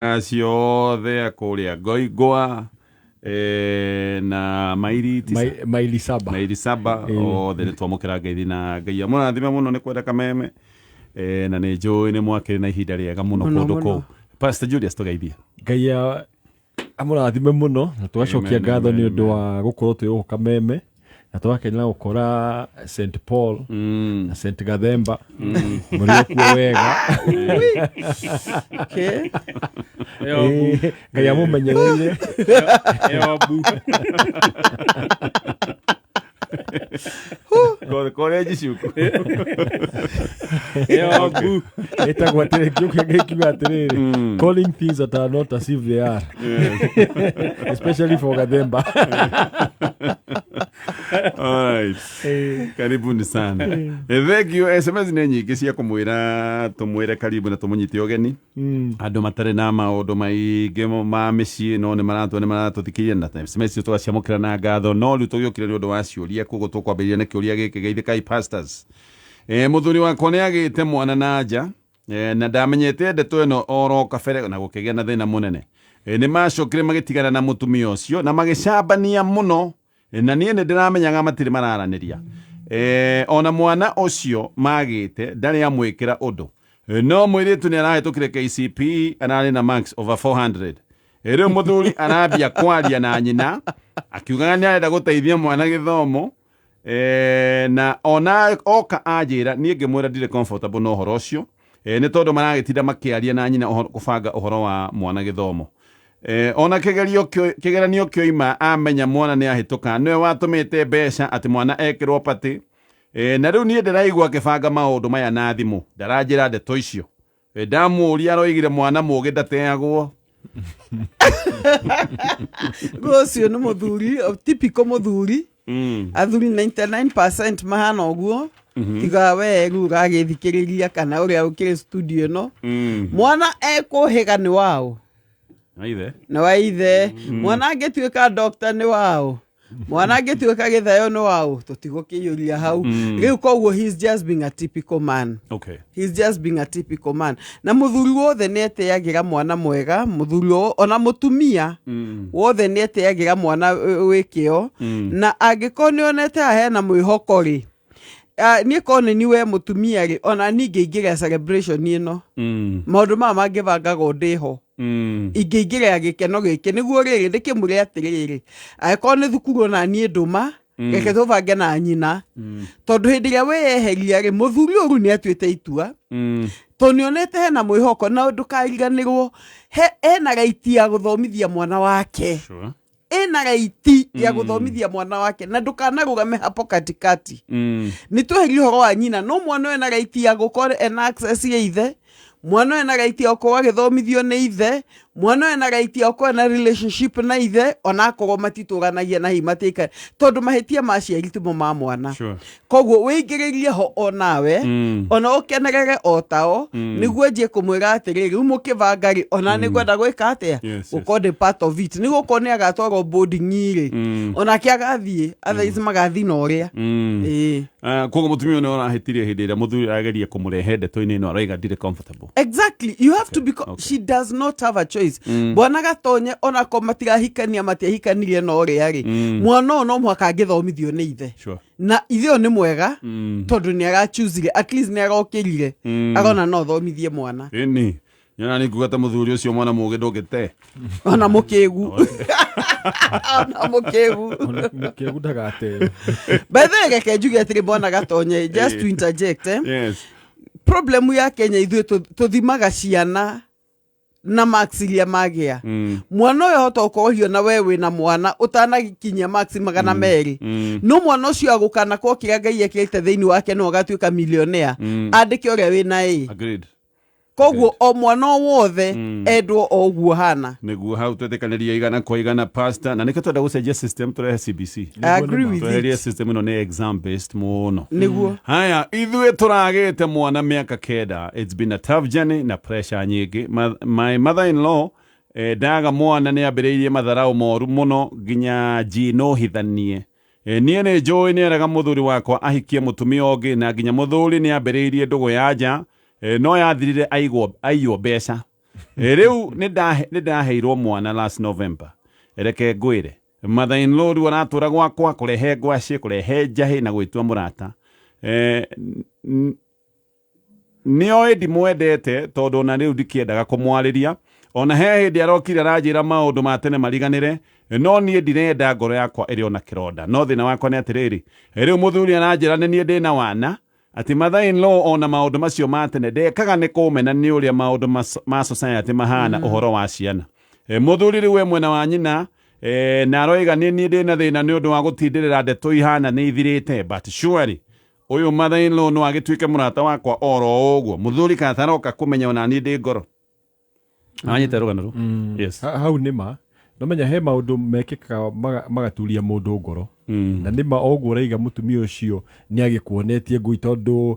Acio othe a kũrĩa Ngoingwa na mairi 9. Maili 7. Maili 7. Othe nĩ twamũkĩra ngeithi na Ngai amũrathime mũno nĩ kwenda Kameme, na nĩ njũĩ nĩ mwakĩrĩ na ihinda rĩega mũno Mũno, kũndũ mũno. kũu. Pastor Julius, tũgeithie. Ngai amũrathime mũno na tũgacokia Amen, ngatho amen, nĩ ũndũ wa gũkorwo twĩ gũkũ Kameme na tũgakenera gũkora St Paul na St Gathemba mũrĩ okuo wega. Okay. Ngai amũmenyereire. Eobu. Korenji ciuku. Eobu. Ĩtagwo atĩrĩ, kiugo kĩa Ngai kiuga atĩrĩrĩ, "Calling things that are not as if they are," especially for Gathemba. Alright. Karibuni sana. Thank you. SMS nĩ nyingĩ cia kũmwĩra tũmwĩre karibu na tũmũnyite ũgeni. Andũ matarĩ na maũndũ maingĩ ma mĩciĩ no nĩ maratwo nĩ maratũthikĩrĩria na SMS icio tũgaciamũkĩra na ngatho, no rĩu tũgĩũkire nĩ ũndũ wa ciũria. Koguo tũkwambĩrĩria na kĩũria gĩkĩ: geithĩkai pastors. Mũthuri wakwa nĩ agĩte mwana na nja, na ndamenyete ndeto ĩno oro kabere na gũkĩgĩa na thĩna mũnene. Nĩ macokire magĩtigana na mũtumia ũcio na magĩcambania mũno. Na niĩ nĩ ndĩramenyaga matirĩ mararanĩria. Ona mwana ũcio magĩte ndarĩ amwĩkĩra ũndũ. No mũirĩtu nĩ arahĩtũkire KCPE, ararĩ na marks over 400. Rĩu mũthuri arambia kwaria na nyina akiugaga nĩ arenda gũteithia mwana gĩthomo. Na ona oka anjĩra, niĩ ngĩmwĩra ndirĩ comfortable na ũhoro ũcio, nĩ tondũ maragĩtinda makĩaria na nyina kũbanga ũhoro wa mwana gĩthomo. Ona kĩgeranio kĩoima amenya mwana nĩ ahĩtũka, nĩwe watũmĩte mbeca atĩ mwana ekĩrwo party. Na rĩu niĩ ndĩraigua akĩbanga maũndũ maya na thimũ, ndaranjĩra ndeto icio. Ndamũũria aroigire mwana mũũgĩ ndateagwo. Rĩu ũcio nĩ mũthuri typical mũthuri. Athuri 99% mahana ũguo, tiga we rĩu ũragĩthikĩrĩria kana ũrĩa ũkĩrĩ studio ĩno. Mwana ekũhĩga nĩ waũ? Aithe. Nĩ wa ithe. Mwana angĩtuĩka doctor nĩ waũ? Mwana angĩtuĩka gĩtheo nĩ waũ? Tũtigũkĩiyũria hau rĩu. Koguo he's just being a typical man. He's just being a typical man. Na mũthuri wothe nĩ etĩagĩra mwana mwega, mũthuri ona mũtumia wothe nĩ etĩagĩra mwana wĩ kĩo. Na angĩkorwo nĩ onete haha hena mwĩhoko rĩ, niĩ korwo nĩ ni we mũtumia rĩ, ona niĩ ingĩingĩra celebration ĩno. Maũndũ maya mangĩbangagwo ndĩho. Ingĩingĩra gĩkeno gĩkĩ nĩguo rĩrĩ ndĩkĩmwĩre atĩrĩrĩ, angĩkorwo nĩ thukuru ona niĩ ndũma, reke tũbange na nyina, tondũ hĩndĩ ĩrĩa wĩyeheria rĩ, mũthuri ũyũ rĩu nĩ atuĩte itua, tondũ nĩonete hena mwĩhoko. Na ndũkariganĩrwo hena right ya gũthomithia mwana wake. Ĩna right ya gũthomithia mwana wake, na ndũkanarũgame hapo katikati. Nĩ tweherie ũhoro wa nyina, no mwana ũyũ ena right ya gũkorwo ena access ya ithe, mwana ũyũ ena right ya gũkorwo agĩthomithio nĩ ithe, mwana ũyũ ena right ya gũkorwo ena relationship na ithe, ona akorwo matitũranagia na hihi matiĩka, tondũ mahĩtia ma aciari timo ma mwana. Koguo wĩingĩrĩrie ho onawe, ona ũkenerere o tao, nĩguo njie kũmwĩra atĩrĩrĩ, rĩu mũkĩbanga rĩ, ona nĩ ngwenda gwĩka atĩa, gũkorwo ndĩ part of it, nĩ gũkorwo nĩ agatwarwo boarding rĩ, onake agathiĩ, otherwise magathiĩ na ũrĩa. Ĩĩ. Koguo mũtumia ũyũ nĩ ũrahĩtirie hĩndĩ ĩrĩa mũthuri arageria kũmũrehe ndeto-inĩ ĩno, aroiga ndirĩ comfortable. Exactly, you have to be she does not have a choice. Bwana Gatonye, onako matirahikania, matiahikanirie, no ũrĩa rĩ, mwana ũyũ no mũhaka angĩthomithio nĩ ithe. Na ithe ũyũ nĩ mwega, tondũ nĩ arachusire, at least nĩ arokĩrire, arona no thomithie mwana. Ĩni nyona nĩ nguga ta mũthuri ũcio, mwana mũũgĩ ndũngĩte. Ona mũkĩgu, ona mũkĩgu. Mũkĩgu ndagateo. By the way, reke njuge atĩrĩ, bwana Gatonye, just to interject, eh? Yes. Problem ya Kenya, ithuĩ tũthimaga ciana na marks iria magĩa. Mwana ũyũ ahota gũkorwo hiyo na we wĩna mwana ũtanakinyia marks 200, no mwana ũcio agũkana kwa kĩrĩa Ngai ekĩrĩte thĩinĩ wake, no agatuĩka millionaire, andĩke ũrĩa wĩna ĩ. Koguo o mwana o wothe endwo o ũguo hana. Nĩguo hau twĩtĩkanĩria 100%, pastor, na nĩkĩo twenda gũcenjia system, tũrehe CBC. I agree with Tweherie it. system ĩno nĩ exam based mũno. Haya, ithuĩ tũragĩte mwana mĩaka 9. It's been a tough journey na pressure nyingĩ. My mother in law, ndaga mwana nĩ ambĩrĩirie matharau moru mũno nginya njinohithanie. Niĩ nĩ njũĩ nĩ eraga mũthuri wakwa ahikie mũtumia ũngĩ, na nginya mũthuri nĩ ambĩrĩirie ndũgũ ya nja, no yathirire aigwo aiywo mbeca. Rĩu nĩ ndaheirwo mwana last November. Reke ngwĩre, mother in law rĩu aratũra gwakwa kũrehe ngwacĩ, kũrehe njahĩ na gwĩtua mũrata. Nĩoĩ ndimwendete tondũ ona rĩu ndikĩendaga kũmwarĩria. Ona he hĩndĩ arokire aranjĩra maũndũ ma tene mariganĩre, no niĩ ndirenda ngoro yakwa ĩrĩ ona kĩronda. No thĩna wakwa nĩ atĩrĩrĩ, rĩu mũthuri aranjĩra nĩ niĩ ndĩna wana, atĩ mother in law ona maũndũ macio ma tene ndekaga nĩ kũmena nĩ ũrĩa maũndũ ma society mahana ũhoro wa ciana. Mũthuri rĩu we mwena wa nyina, na aroiga nĩ niĩ ndĩna thĩna nĩ ũndũ wa gũtindĩrĩra ndeto ihana nĩ ithirĩte, but surely ũyũ mother in law no agĩtuĩke mũrata wakwa oro ũguo. Mũthuri kataroka kũmenya ona niĩ ndĩ ngoro. Anyite rũgano rũu. Yes. Hau nĩ ma. No menya he maũndũ mekĩkaga magaturia mũndũ ngoro. Na nĩ ma oguo ũraiga mũtumia ũcio nĩ agĩkuonetie ngui tondũ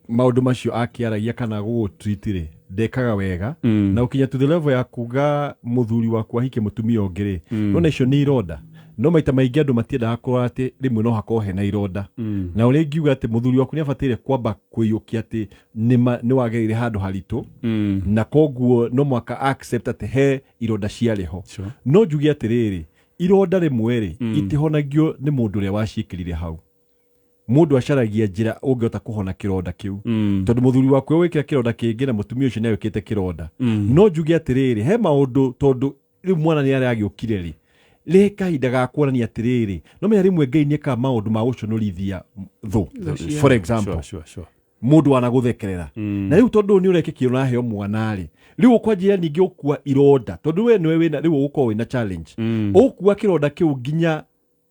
maũndũ macio akĩaragia kana gũgũtreat rĩ, ndekaga wega. Na ũkinya to the level ya kuga mũthuri waku ahike mũtumia ũngĩ rĩ, nona icio nĩ ironda. No maita maingĩ andũ matiendaga kũrora atĩ rĩmwe no hakorwo hena ironda. Na ũrĩa ingiuga atĩ mũthuri waku nĩ abataire kwamba kwĩiyũkia atĩ nĩ wagereire handũ haritũ. Na koguo no mũhaka accept atĩ he ironda ciarĩ ho. No njuge atĩrĩrĩ, ironda rĩmwe rĩ, itihonagio nĩ mũndũ ũrĩa waciĩkĩrire hau. Mũndũ acaragia njĩra ũngĩhota kũhona kĩronda kĩu. Tondũ mũthuri waku egwĩkĩra kĩronda kĩngĩ na mũtumia ũcio nĩagwĩkĩte kĩronda. No njuge atĩrĩrĩ, he maũndũ tondũ rĩu mwana nĩ aragĩũkire rĩ, rĩ kahinda ga kuonania atĩrĩrĩ, no menya rĩmwe Ngai nĩekaga maũndũ ma gũconorithia thũ. For example, mũndũ wanagũthekerera. Na rĩu tondũ nĩ ũrekĩkire ũraheo mwana rĩ, rĩu ũkwanjĩrĩria ningĩ ũkua ironda, tondũ we nĩwe wĩna, rĩu ũgũkorwo wĩna challenge. Ũgũkua kĩronda kĩu nginya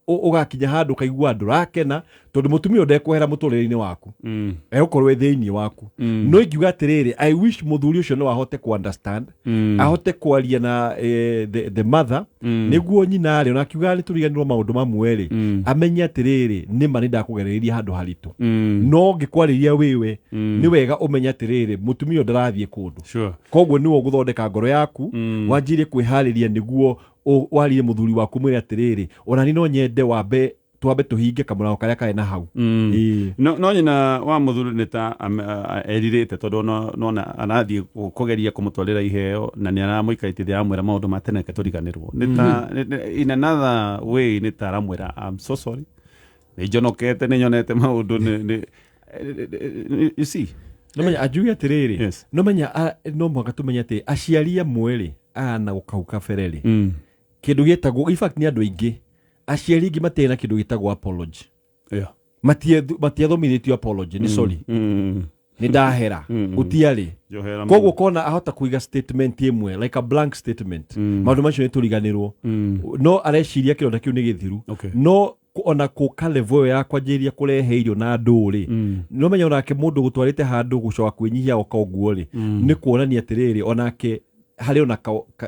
ũgakinya handũ ũkaigua ndũrakena, tondũ mũtumia ũyũ ndekwehera mũtũrĩre-inĩ waku. Egũkorwo e thĩinĩ waku. No ingiuga atĩrĩrĩ, I wish mũthuri ũcio no ahote ku understand, ahote kwaria na the mother, nĩguo nyina rĩ, ona akiuga nĩ tũriganĩrwo maũndũ mamwe rĩ, amenye atĩrĩrĩ, nĩma nĩ ndakũgereria handũ haritũ. No ngĩkwarĩria wĩwe, nĩ wega ũmenye atĩrĩrĩ, mũtumia ũyũ ndarathiĩ kũndũ. Koguo nĩwe ũgũthondeka ngoro yaku, wanjirie kwĩharĩria nĩguo warie mũthuri waku mwĩre atĩrĩrĩ, ona niĩ no nyende twambe tũhinge kamũrango karĩa karĩ na hau. No nyina wa mũthuri nĩ ta erirĩte tondũ nona arathiĩ kũgeria kũmũtwarĩra iheo na nĩ aramũikarĩtie thĩ aramwĩra maũndũ ma tene reke tũriganĩrwo. Nĩ ta, in another way nĩ ta aramwĩra I'm so sorry. Nĩ njonokete, nĩ nyonete maũndũ, nĩ, you see. No menya anjuge atĩrĩrĩ, no menya, no mũhaka tũmenye atĩ aciari amwe rĩ, aya na gũkau kabere rĩ, kĩndũ gĩtagwo, in fact nĩ andũ aingĩ, aciari aingĩ matirĩ na kĩndũ gĩtagwo apology. Matiathomithĩtio apology, nĩ sorry. Nĩ ndahera. Gũtiarĩ. Njohera Koguo mũno. kona ahota kũiga statement ĩmwe, like a blank statement. Maũndũ macio nĩ tũriganĩrwo. No areciria kĩronda kĩu nĩ gĩthiru. No ona kũka level ĩyo ya kwanjĩrĩria kũrehe irio na andũ rĩ, no menya onake mũndũ gũtwarĩte handũ gũcoka kwĩnyihia oka ũguo rĩ, nĩ kuonania atĩrĩrĩ, onake harĩ ona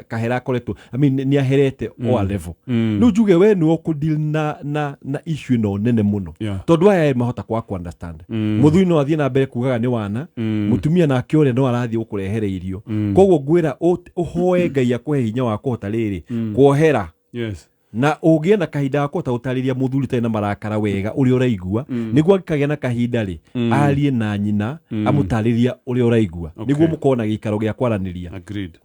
kahera akoretwo, I mean, nĩ aherete o a level. Rĩu njuge we nĩwe ũkũdeal na issue ĩno nene mũno. Tondũ aya mahota kwaga ku understand. Mũthuri no athiĩ na mbere kugaga nĩ wana, mũtumia nake ũrĩa no arathiĩ gũkũrehere irio. Koguo ngwĩra ũhoe Ngai akũhe hinya wa kũhota rĩrĩ, kuohera. Na ũgĩe na kahinda ga kũhota gũtarĩria mũthuri ũtarĩ na marakara wega ũrĩa ũraigua, nĩguo angĩkagĩa na kahinda rĩ, arie na nyina, amũtarĩrie ũrĩa ũraigua, nĩguo mũkorwo na gĩikaro gĩa kwaranĩria. Agreed.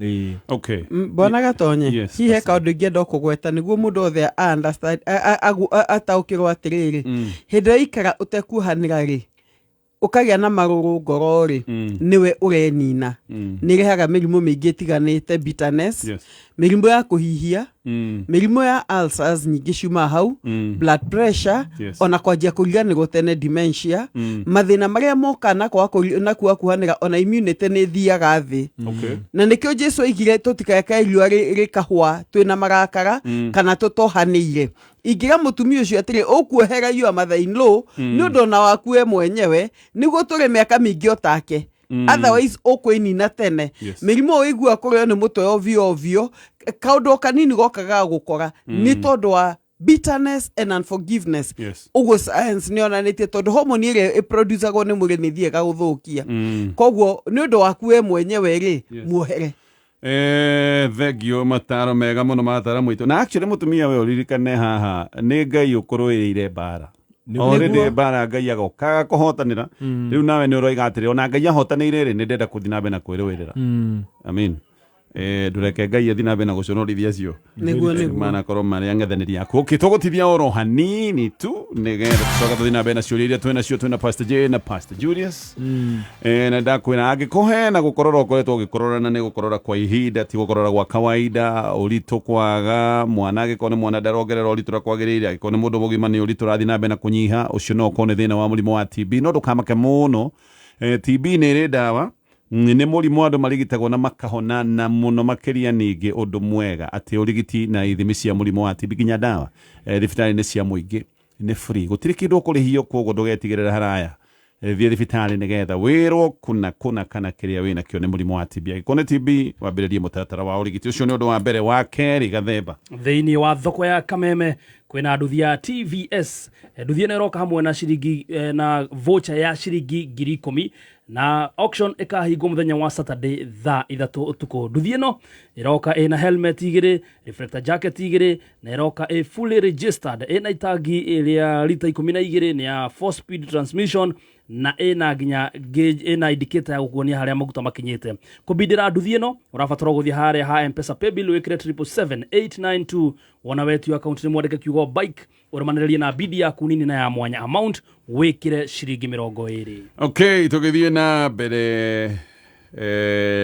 Bwana Gatonye, hihi he kaũndũ ingĩenda kũgweta nĩguo mũndũ othe a understand, ataũkĩrwo atĩrĩrĩ, hĩndĩ ĩrĩa ikara ũtekuohanĩra rĩ, ũkagĩa na marũrũ ngoro rĩ, nĩwe ũrenina. Nĩ ĩrehaga mĩrimũ mĩingĩ ĩtiganĩte, bitterness, mĩrimũ ya kũhihia, mĩrimũ ya ulcers nyingĩ ciumaga hau, blood pressure, ona kwanjia kũriganĩrwo tene, dementia, mathĩna marĩa moka na kwaga na kwaga kuohanĩra, ona immunity nĩ ĩthiaga thĩ. Na nĩkĩo Jesu oigire tũtikareke riũa rĩkahũa twĩna marakara, kana tũtohanĩire. Ingĩra mũtumia ũcio atĩrĩ, ũkuohera your mother in law, nĩ ũndũ ona waku we mwenyewe, nĩguo tũrĩ mĩaka mĩingĩ o take. Otherwise ũkwĩnina tene. Mĩrimũ ũiguaga kũrĩo nĩ mũtwe ovyo ovyo, kaũndũ o kanini goka gagũkora, nĩ tondũ wa bitterness and unforgiveness. Ũguo science nĩ yonanĩtie tondũ hormone ĩrĩa ĩproducagwo nĩ mwĩrĩ nĩ ĩthiaga gũthũkia. Koguo nĩ ũndũ waku we mwenyewe rĩ, muohere. Thengio mataro mega mũno ma ataramu aitũ. Na actually mũtumia we ũririkane haha nĩ Ngai ũkũrũĩrĩire mbara. Already Nĩguo. Mbara Ngai agokaga kũhotanĩra. Rĩu nawe nĩ ũroiga atĩrĩ, ona Ngai ahotanĩire rĩ, nĩ ndenda kũthiĩ na mbere na kwĩrũĩrĩra. Amin. Ndũreke Ngai athiĩ na mbere na gũconorithia acio. Nĩguo. Manakorwo marĩ ang'ethanĩri aku. Okay, tũgũtithia oro hanini tu nĩgetha tũcoke tũthiĩ na mbere na ciũria iria twĩ nacio, twĩna Pastor J na Pastor Julius. Na ndakwĩra angĩkorwo hena gũkorora ũkoretwo ũgĩkorora, na nĩ gũkorora kwa ihinda, ti gũkorora gwa kawaida, ũritũ kwaga mwana, angĩkorwo nĩ mwana ndarongerera ũritũ ũrĩa kwagĩrĩire, angĩkorwo nĩ mũndũ mũgima nĩ ũritũ ũrathiĩ na mbere na kũnyiha, ũcio no ũkorwo nĩ thĩna wa mũrimũ wa TB. No ndũkamake mũno. TB nĩ ĩrĩ ndawa. Nĩ mũrimũ andũ marigitagwo na makahona, na mũno makĩria ningĩ ũndũ mwega atĩ ũrigiti na ithimi cia mũrimũ wa TB nginya ndawa thibitarĩ-inĩ cia mũingĩ nĩ free, gũtirĩ kĩndũ ũkũrĩhio, koguo ndũgetigĩrĩre haraya. Thiĩ thibitarĩ nĩgetha wĩrwo kuna kuna kana kĩrĩa wĩna kĩo nĩ mũrimũ wa TB. Angĩkorwo nĩ TB, wambĩrĩrie mũtaratara wa ũrigiti ũcio. Nĩ ũndũ wa mbere. Wa kerĩ, Gathemba. Thĩinĩ wa thoko ya Kameme kwĩna nduthi ya TVS. Nduthi ĩno ĩroka hamwe na ciringi na voucher ya ciringi 10,000, na auction ĩkahingwo mũthenya wa Saturday thaa 3 ũtukũ. Nduthi ĩno ĩroka ĩna helmet igĩrĩ, reflector jacket igĩrĩ, na ĩroka ĩ fully registered, ĩna itangi rĩa rita 12, nĩ ya 4 speed transmission, na ĩna nginya gauge, ĩna indicator ya gũkuonia harĩa maguta makinyĩte. Kũbindĩra nduthi ĩno ũrabatara gũthiĩ harĩa ha Mpesa paybill, wĩkĩre 777 892. Wona wetio account nĩ mwandĩke kiugo bike, ũrũmanĩrĩrie na bidi yaku nini na ya mwanya, amount wĩkĩre ciringi 20. Okay, tũgĩthiĩ na mbere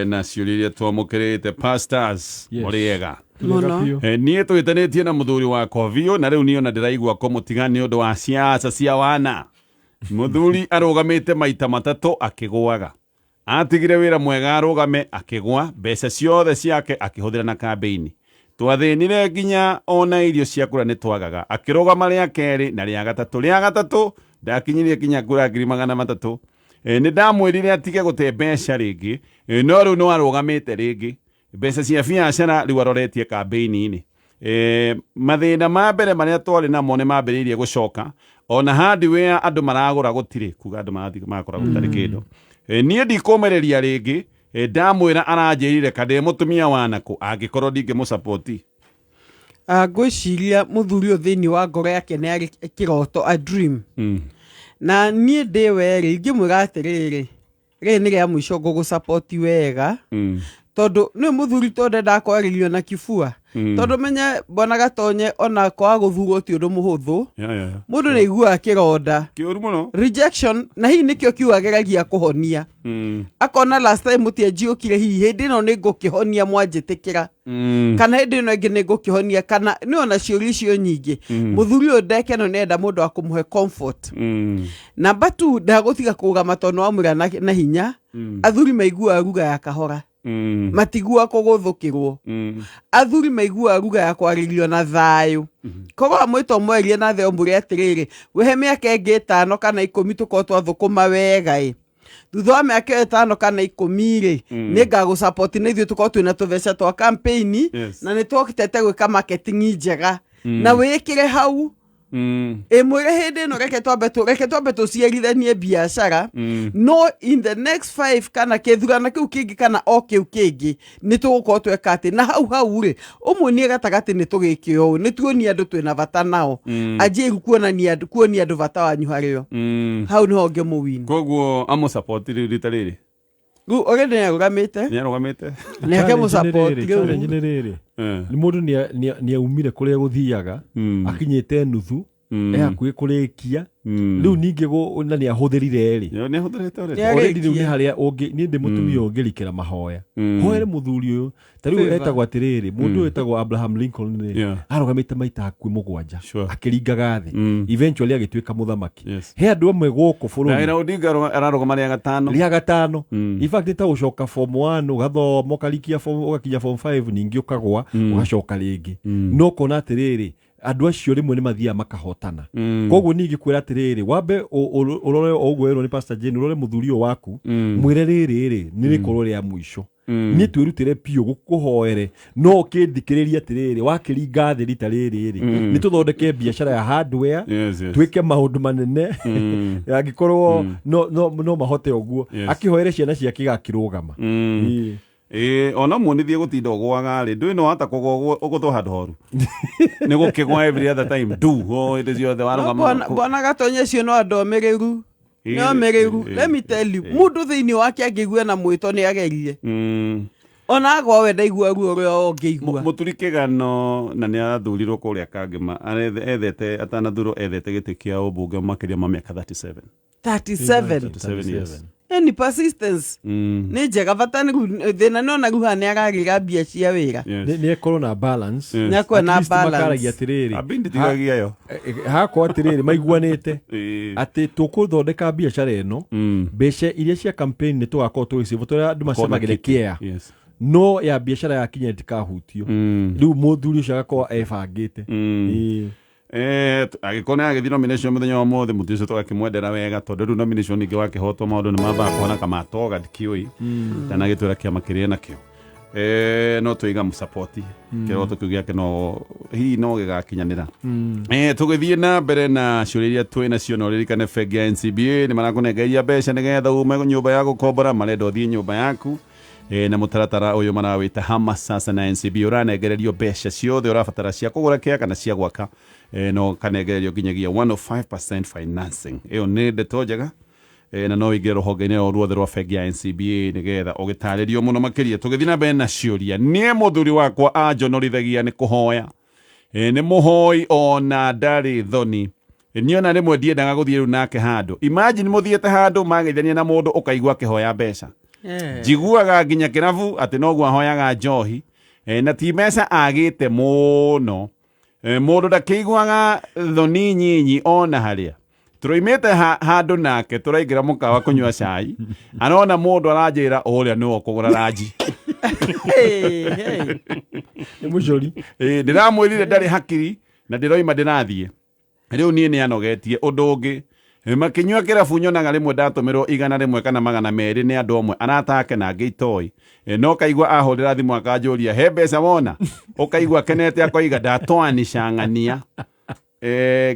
na ciũria iria twamũkĩrĩte, pastors. Yes. Mũrĩega? Mũno. Biũ. Niĩ twĩtanĩtie na mũthuri wakwa biũ, na rĩu niĩ ona ndĩraigua kũmũtiga nĩ ũndũ wa ciaca cia wana. Mũthuri arũgamĩte maita matatũ akĩgũaga. Atigire wĩra mwega arũgame, akĩgwa. Mbeca ciothe ciake akĩhũthĩra na kambĩini. Twathĩnire nginya ona irio cia kũrĩa nĩ twagaga. Akĩrũgama rĩa kerĩ na rĩa gatatũ. Rĩa gatatũ ndakinyirie kinya kura 300,000. Nĩ ndamwĩrire atige gũte mbeca rĩngĩ, no rĩu no arũgamĩte rĩngĩ. Mbeca cia biacara rĩu aroretie kambĩini-inĩ. Mathĩna ma mbere marĩa twarĩ namo nĩ mambĩrĩirie gũcoka, ona hardware andũ maragũra gũtirĩ, kuga andũ marathiĩ makora gũtarĩ kĩndũ. Niĩ ndikũmĩrĩria rĩngĩ. Ndamwĩra aranjĩrire kandĩ mũtumia wa nakũ angĩkorwo ndingĩmũsapoti. Ngwĩciria mũthuri ũyũ thĩinĩ wa ngoro yake nĩ arĩ kĩroto, a dream. Na niĩ ndĩ werĩ ingĩmwĩra atĩrĩrĩ, rĩrĩ nĩ rĩa mũico ngũgũsapoti wega, tondũ nĩ mũthuri to ndendaga kwarĩrio na kibua, tondũ menye bwana Gatonye, ona kwaga gũthurwo ti ũndũ mũhũthũ. Yeah. Mũndũ nĩ aiguaga kĩronda. Kĩũru mũno. Rejection, na hihi nĩkĩo kiu ageragia kũhonia. Akona last time mũtianjiũkire, hihi hĩndĩ ĩno nĩ ngũkĩhonia mwanjĩtĩkĩra, kana hĩndĩ ĩno ĩngĩ nĩ ngũkĩhonia, kana nĩ ona ciũria icio nyingĩ. Mũthuri ũyũ ndekeno nĩ enda mũndũ wa kũmũhe comfort. Namba tu, ndagũtiga kũgama tondũ wamwĩra na hinya. Athuri maiguaga ruga ya kahora, matigua kũgũthũkĩrwo. Athuri maiguaga ruga ya kwarĩrio na thayũ. Koguo amwĩta ũmwerie na thayũ, ũmwĩre atĩrĩrĩ, wĩhe mĩaka ĩngĩ 5 kana 10 tũkorwo twathũkũma wega ĩ, thutha wa mĩaka ĩyo 5 kana 10 rĩ, nĩ ngagũsupport na ithuĩ tũkorwo twĩna tũbeca twa campaign, na nĩ twokĩtete gwĩka marketing njega, na wĩkĩre hau. Ĩmwĩre hĩndĩ ĩno reke twambe tũciarithanie biacara, no in the next five kana kĩthurano kĩu kĩngĩ kana o kĩu kĩngĩ nĩ tũgũkorwo tweka atĩ, na hau hau rĩ, ũmuonie gatagatĩ nĩ tũgĩke ũũ, nĩ tuonie andũ twĩna bata nao. Anjie rĩu kuonia andũ bata wanyu harĩo. Hau nĩho ũngĩmũwin. Koguo amũsapoti rĩu rita rĩrĩ? Rĩu already nĩ arũgamĩte. Nĩ arũgamĩte. Nĩ ake mũsupport rĩu. Challenge nĩ rĩrĩ, nĩ mũndũ nĩ aumire kũrĩa gũthiaga, akinyĩte nuthu, e hakuhĩ kũrĩkia. Rĩu ningĩ na nĩ ahũthĩrire rĩ. Nĩ ahũthĩrĩte already. Nĩ Already rĩu nĩ arĩkia. harĩa ũngĩ niĩ ndĩ mũtumia ũngĩrikĩra mahoya, hoere mũthuri ũyũ. Ta rĩu Favor. etagwo atĩrĩrĩ, mũndũ ũyũ etagwo Abraham Lincoln rĩ, arũgamĩte maita hakuhĩ 7, akĩringaga thĩ, eventually agĩtuĩka mũthamaki. He andũ amwe gũkũ bũrũri. Raila Odinga ararũgama rĩa gatano. Rĩa gatano. In fact nĩ ta gũcoka form 1, ũgathoma, ũkarikia form, ũgakinya form 5, ningĩ ũkagwa, ũgacoka rĩngĩ. No ũkona atĩrĩrĩ, andũ acio rĩmwe nĩ mathiaga makahotana. Koguo niĩ ingĩkwĩra atĩrĩrĩ, wambe ũrore o ũguo werwo nĩ Pastor Jane, ũrore mũthuri ũyũ waku, mwĩre rĩrĩ rĩ nĩ rĩkorwo rĩa mũico, niĩ twĩrutĩre biũ gũkũhoere, no ũkĩthikĩrĩria atĩrĩrĩ, wakĩringa thĩ rita rĩrĩ rĩ, nĩ tũthondeke biacara ya hardware, twĩke maũndũ manene, angĩkorwo no mahote ũguo, akĩhoere ciana ciake igakĩrũgama. Ĩĩ. Ĩĩ, ona muonithie gũtinda ũgũaga rĩ, ndũĩ no hata kũgwa ũgũthwo handũ horu. Nĩ gũkĩgwa every other time. Du, o hĩndĩ ciothe warũgama. Bwana Gatonye cio no andũ omĩrĩru. Nĩ omĩrĩru. Let me tell you, mũndũ thĩinĩ wake angĩigua na mwĩto nĩ agerie. Ona agwa we ndaigua ruo rũrĩa ũngĩigua. Mũturi Kĩgano na nĩ arathurirwo kũrĩa Kangema, ethete atanathurwo ethete gĩtĩ kĩa ũmbunge makĩria ma mĩaka 37. 37. 37 years. Any persistence. Nĩ njega bata nĩ thĩna nĩ ona rĩu haha nĩ aragĩra mbia cia wĩra. Yes. Nĩ ekorwo na balance. Yes. Nĩ akorwo na At least balance. makaragia atĩrĩrĩ. Ambi nditigagia yo. Hakwa atĩrĩrĩ maiguanĩte Ĩĩ. atĩ tũkũthondeka biacara ĩno, mbeca iria cia campaign nĩ tũgakorwo tũgĩcĩbwo tũrĩa andũ macemagĩre kĩea, Yes. no ya biacara ya kinya ndĩkahutio. Rĩu mũthuri ũcio agakorwo ebangĩte. Ĩĩ. Agĩkorwo nĩ agĩthiĩ nomination mũthenya wa ũmũthĩ, mũtĩ ũcio tũgakĩmwendera wega, tondũ rĩu nomination ningĩ wakĩhotwo maũndũ nĩ mambaga kuona kamatoga ndikĩũĩ kana agĩtwĩra kĩama kĩrĩa nakĩo. No tũiga mũsapoti kĩroto kĩu gĩake no hihi no gĩgakinyanĩra. Tũgĩthiĩ na mbere na ciũria iria twĩ nacio, no ũririkane bengi ya NCBA nĩ marakũnengeria mbeca nĩgetha ume nyũmba ya gũkombora, marenda ũthiĩ nyũmba yaku. Na mũtaratara ũyũ marawĩta Hama Sasa na NCBA, ũranengererio mbeca ciothe ũrabatara cia kũgũra kĩa kana cia gwaka, no kanengererio nginyagia 105% financing. Ĩyo nĩ ndeto njega. Na no ũingĩre rũhonge-inĩ o ruothe rwa bengi ya NCBA nĩgetha ũgĩtarĩrio mũno makĩria. Tũgĩthiĩ na mbere na ciũria, niĩ mũthuri wakwa anjonorithagia nĩ kũhoya. Nĩ mũhoi ona ndarĩ thoni. Niĩ ona rĩmwe ndiendaga gũthiĩ rĩu nake handũ. Imagine mũthiĩte handũ mageithania na mũndũ ũkaigua akĩhoya mbeca. Njiguaga nginya kĩrabu atĩ noguo ahoyaga njohi. Na ti mbeca agĩte mũno. Mũndũ ndakĩiguaga thoni nyinyi ona harĩa. Tũroimĩte handũ nake tũraingĩra mũkawa kũnyua cai, arona mũndũ aranjĩra ũrĩa nĩwe ũkũgũra ranji. Nĩ mũcori. Ndĩramwĩrire ndarĩ hakiri na ndĩroima ndĩrathiĩ. Rĩu niĩ nĩ anogetie. Ũndũ ũngĩ, makĩnyua kĩrabu nyonaga rĩmwe ndatũmĩrwo 100 kana 200 nĩ andũ amwe aratake na angĩ itoĩ. No kaigua ahũrĩra thimũ akanjũria he mbeca wona, ũkaigua akenete akoiga ndatwanicang'ania.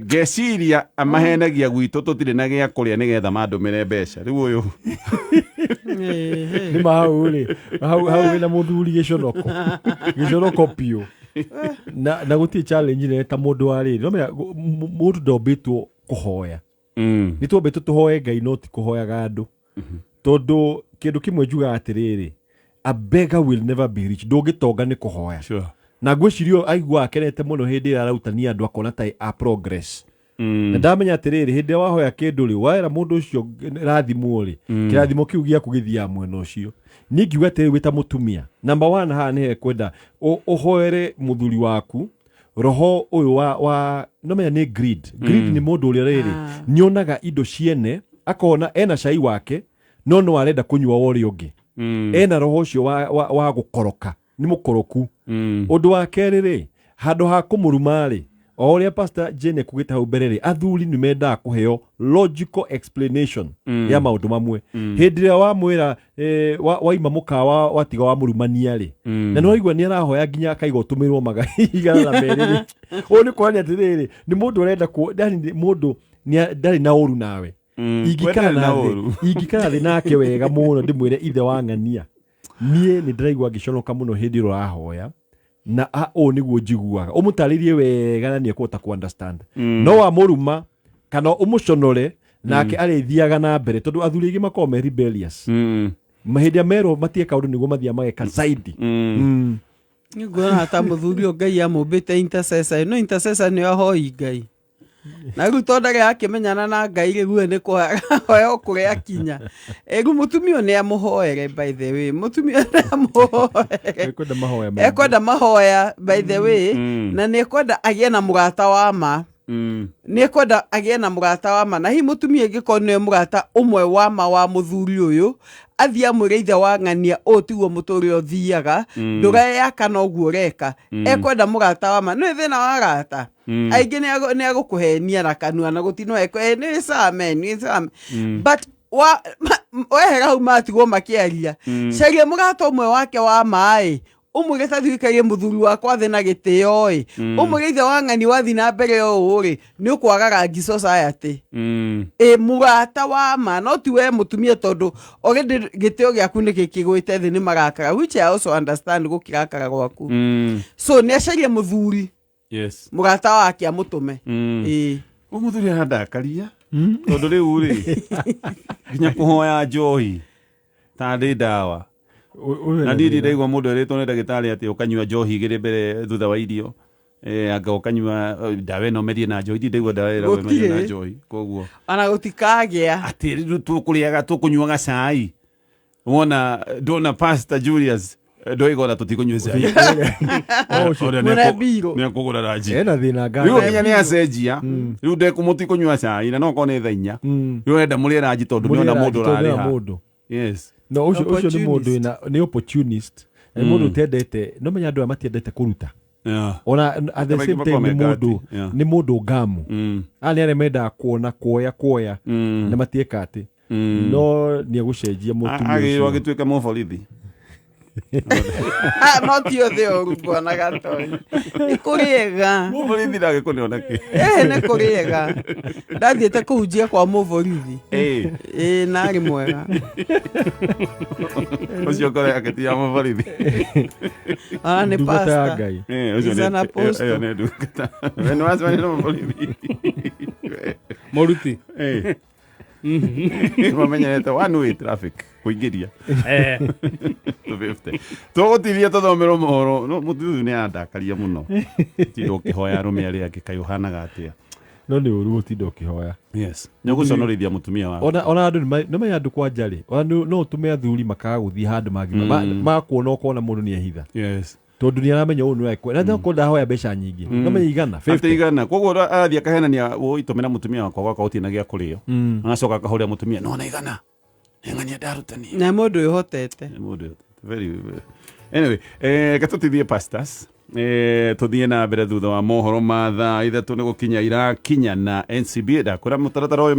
Ngeciria amahenagia gwitũ tũtirĩ na gĩa kũrĩa nĩgetha mandũmĩre mbeca. Rĩu ũyũ Nĩ ma hau rĩ, hau wĩna mũthuri gĩconoko. Gĩconoko biũ. Na gũtirĩ challenge nene ta mũndũ wa rĩrĩ. No menya, mũndũ ndombĩtwo kũhoya. Nĩ twombĩtwo tũhoe Ngai no ti kũhoyaga andũ. Tondũ kĩndũ kĩmwe njugaga atĩrĩrĩ, a beggar will never be rich. Ndũngĩtonga nĩ kũhoya. Na ngwĩciria aigua akenete mũno hĩndĩ ĩrĩa arautania andũ akona ta a progress. Na ndamenya atĩrĩrĩ, hĩndĩ ĩrĩa wahoya kĩndũ rĩ, waera mũndũ ũcio rathimwo rĩ, kĩrathimo kĩu gĩaku gĩthiaga mwena ũcio. Niĩ ngiuga atĩrĩrĩ, wĩ ta mũtumia, number one haha nĩ hekwenda ũhoere mũthuri waku roho ũyũ wa no menya nĩ greed. Greed nĩ mũndũ ũrĩa rĩrĩ nĩonaga indo ciene, akona ena cai wake no no arenda kũnyua wa ũrĩa ũngĩ. Ena roho ũcio wa gũkoroka, nĩ mũkoroku. Ũndũ wa kerĩ rĩ, handũ ha kũmũruma rĩ, o ũrĩa Pastor Jane ekugĩte hau mbere rĩ, athuri nĩ mendaga kũheo logical explanation ya maũndũ mamwe. Hĩndĩ ĩrĩa wamwĩra, waima mũkawa watiga wamũrumania rĩ, na nĩ waigua nĩ arahoya nginya akaiga ũtũmĩrwo 102 rĩ. Ũũ nĩ kuonania atĩrĩrĩ, nĩ mũndũ ũrenda yani nĩ mũndũ ndarĩ na ũru nawe. Kwendana na ũru. Ingĩikara thĩ nake wega mũno ndĩmwĩre ithe wa ng'ania, niĩ nĩ ndĩraigua ngĩconoka mũno hĩndĩ ĩrĩa ũrahoya, na ũũ nĩguo njiguaga. Ũmũtarĩrie wega na nĩekũhota kũ understand. No wamũruma kana ũmũconore nake arĩthiaga na mbere, tondũ athuri aingĩ makoragwo me rebellious. Hĩndĩ ĩrĩa merwo matige kaũndũ nĩguo mathiaga mageka zaidi. Nĩnguona ta mũthuri ũyũ Ngai amũmbĩte intercessor. No intercessor nĩ ahoi Ngai. Na rĩu tondũ ndarĩ akĩmenyana na Ngai rĩ, we nĩ kũhoya o kũrĩa akinya. Rĩu mũtumia ũyũ nĩ amũhoere, by the way. Mũtumia ũyũ nĩ amũhoere. Ekwenda mahoya maingĩ. Ekwenda mahoya, by the way. Na nĩ ekwenda agĩe na mũrata wa ma. Nĩ ekwenda agĩe na mũrata wa ma. Na hihi mũtumia angĩkorwo nĩwe mũrata ũmwe wa ma wa mũthuri ũyũ, athiĩ amwĩre ithe wa ng'ania, ũũ tiguo mũtũrĩre ũthiaga, ndũreyaka na ũguo ũreka. Ekwenda mũrata wa ma. Nĩũĩ thĩna wa arata? Aingĩ nĩ agũkũhenia na kanua na gũtinwo nĩ same, nĩ same. But wehera hau matigwo makĩaria. Caria mũrata ũmwe wake wa maĩ, Ũmwĩre ta thiĩ ũikarie mũthuri wakwa thĩ na gĩtĩo ĩ, ũmwĩre ithe wa ng'ani wathiĩ na mbere ũũ rĩ, nĩ ũkwaga rangi society. Ĩ mũrata wa ma, no ti we mũtumia, tondũ already gĩtĩo gĩaku nĩ gĩkĩgwĩte thĩ nĩ marakara, which I also understand gũkĩrakara gwaku. So nĩ acarie mũthuri mũrata wake amũtũme. Ĩ. Ũyũ mũthuri arandakaria tondũ rĩu rĩ, nginya kũhoya njohi tarĩ ndawa. Na niĩ ndaigua mũndũ erĩtwo nĩ ndagĩtarĩ atĩ ũkanyua njohi igĩrĩ mbere thutha wa irio, anga ũkanyua ndawa ĩno merie na njohi. Ndaigua ndawa ĩragwo ĩmerio na Gũtirĩ. njohi, koguo Ona gũtikagĩa. Atĩ rĩu tũkũrĩaga, tũkũnyuaga cai, wona ndona Pastor Julius, ndoiga ona tũtikũnyua cai. Ũrĩa Mwene mbirũ. nĩ akũgũra ranji. Ena thĩna. Rĩu Nganga. nginya nĩ acenjia rĩu, ndekũmũtikũnyua cai na no korwo nĩ thaa 4, rĩu arenda mũrĩe ranji tondũ nĩona mũndũ ũrarĩha. Mũndũ. No ũcio nĩ mũndũ Opportunist. wĩna nĩ opportunist, nĩ mũndũ ũtendete, no menya andũ aya matiendete kũruta. Ona at the Maingĩ same time nĩ makoragwo me mũndũ gati, yeah. nĩ mũndũ ngamu. Aya nĩ arĩa mendaga kuona kuoya kuoya na matiĩka atĩ no nĩ egũcenjia mũtumia Agĩrĩirwo ũcio. agĩtuĩka mũborithi. No ti othe oru, bwana Gatoni, nĩ kũrĩega. Mũborithi ndagĩkũnĩo na kĩ? Ĩ, nĩ kũrĩega, ndathiĩte kũhunjia kwa mũborithi. Ĩ, narĩ mwega. Ũcio ngoro yake ti ya mũborithi. Ona nĩ Ndungata ya pastor. Ngai. Ũcio He's an apostle. ĩyo nĩ ndungata. We nĩ wacemania na mũborithi? Mũruti. Mamenyerete one way traffic kũingĩria 250. Tũgũtithia tũthomerwo mohoro, no mũthuri nĩ andakaria mũno, tinda ũkĩhoya arũme arĩa angĩ, kaĩ ũhanaga atĩa? No nĩ ũru gũtinda ũkĩhoya. Yes, nĩ ũgũconorithia mũtumia waku. Ona andũ nĩ menya andũ kwanja rĩ, ona no ũtũme athuri makaga gũthiĩ handũ mangĩ makuona, ũkona mũndũ nĩ ehitha tondũ nĩ aramenya ũũ nĩ ũrekwo na no ndahoya mbeca nyingĩ, no menya igana atĩ 50. Igana, koguo arathiĩ akahenania, ũitũmĩra mũtumia wakwa gwakwa gũtirĩ na gĩa kũrĩo, agacoka akahũrĩra mũtumia nona igana nĩng'ania ndarutania. Na mũndũ wĩhotete. Nĩ mũndũ very anyway, reke tũtithie pastors, tũthiĩ na mbere thutha wa mohoro ma thaa 3 nĩ gũkinya irakinya na NCB ndakwĩra mũtaratara ũyũ.